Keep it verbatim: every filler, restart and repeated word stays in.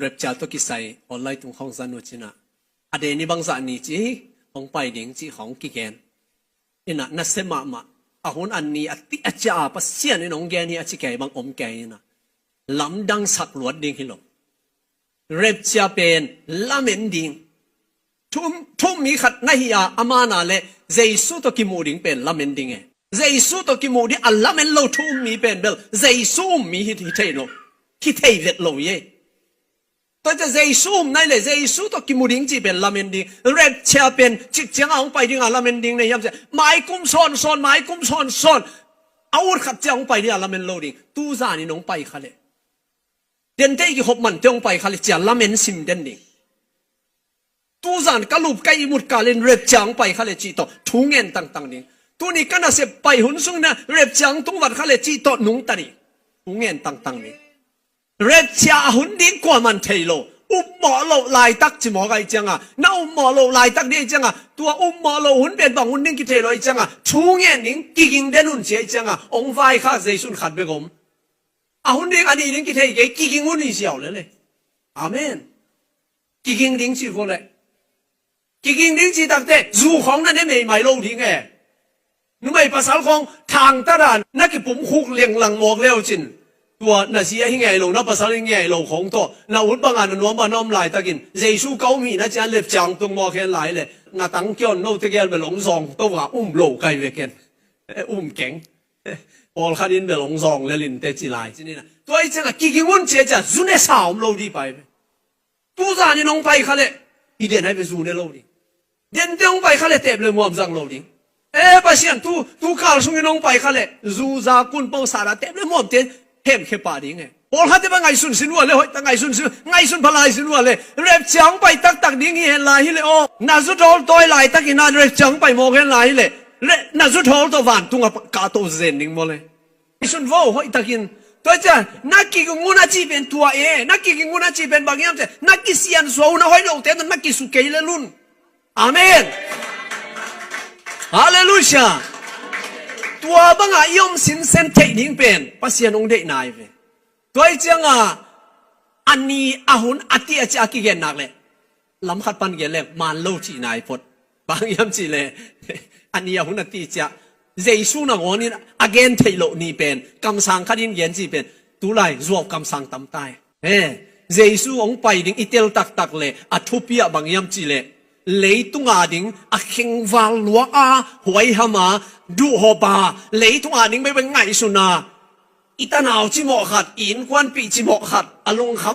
Rapture tawh kisai online tung khawng zan uh cinah, a deni bangzah ni ci hong pai ding cih khawng kigen. Inah nasia mahmah, a hun a ni a tih a ciah a Pasian in hong gen hi a ci kei bang om kei inah, lamdang sak luat ding hi lo. Rapture pen lamen ding. Thu um, thu um mi khat na hi a, a mana le Jesu tawh kimuh ding pen lamen ding e. Jesu tawh kimuh ding a lamen lo thu um mi pen bel Jesu um mi hi, hi thei lo. Hi thei vet lo ye. Tua ciah Jesu um nai le Jesu tawh kimu ding cih pen lamen ding. Rapture pen cik ciang a hong pai ding a lamen ding na hiam ciah, mai kum sawnsawn, mai kum sawnsawn a ut khat ciah hong pai ding a lamen lo ding. Tuzan in hong pai kha le, dente i kikhop mante hong pai kha le ciah lamen sim den ding. Tuzan ka lup ka ihmut kalin rapture hong pai kha le cih tawh thu ngen tangtang ding. Tuni ka nasep pai hun sungin rapture hong tung vat kha le cih tawh nungta ding. Thu ngen tangtang ding. Rapture a hun ding kuaman thei lo. Upmawh loh laitak cimawk ahi cianga, na upmawh loh laitak ding ahi cianga, tua upmawh loh hun pen bang hun ding kithei lo ahi cianga, thu ngen ding, kiging den un ci ahi cianga, hong vaikhak Jesu in khat bek om. A hun ding a nih ding kithei kei, kiging un hi siau lele. Amen. Kiging ding ci vua le. Kiging ding ci takte zu khawng na ne meimai lo ding e. Numei pasal khawng thangta dan na kipumkhuk lenglang mawk leu cin, tua na zi a hi ngei lo, na pasal hi ngei lo khawng tawh na ut banga na nuam banga na om laitakin Jesu ka um hi na cian lep ciang tung mawk hen lai le, na tang kion note gel bel hong zawng to va um lo kai veken. Eh, um keng. Eh, pawlkhat in bel hong zawng lelin te ci lai cin ina. Tua i cianga kiging un ci a cian zu ne sa om lo di pai ve. Tuzan in hong pai kha le, i den ai ve zu ne lo ding. Dente hong pai kha le tep le muam zang lo ding. E Pasian, tu, tu kal sungin hong pai kha le, zu za kun pau sa da tep le muam te hemkhia pah ding e. Pawlkhatte bang ngaihsun sin uh a le hoih tak ngaihsun sin, ngaihsun phalai sin uh a le. Rapture hong pai taktak ding hi hen lai hi le aw. Na zu thawl tawi laitak ina rapture hong pai mawk hen lai hi le. Le, na zu thawl tawh vantung a kahto zen ding maw le. Sun vo hoih takin. Tua cian, na kiging un a cih pen tua e, na kiging un a cih pen bang hiam cian, na kisian sua un a hoih lote na, na kisu kei le lun. Amen. Halleluiah. Tua banga i om sinsen theih ding pen Pasian hong deih nai ve. Tua i cianga, a ni a hun a ti a ci a kigen nak le. Lam khat pan gen leng man lo cih nai phot. Bang hiam cih le, a ni a hun a ti ciah Jesu nangawn in a gen theih loh ni pen kamsang khat in gen cih pen tulai zuau kamsang tam tai. He, Jesu hong pai ding i tel taktak le a thupi ah bang hiam cih le, leitunga ding a khengval luak a, huaiham a, duhhop a, leitunga ding bekbek ngaihsun a, i tanau cimawh khat, i innkuanpih cimawh khat, a lungkham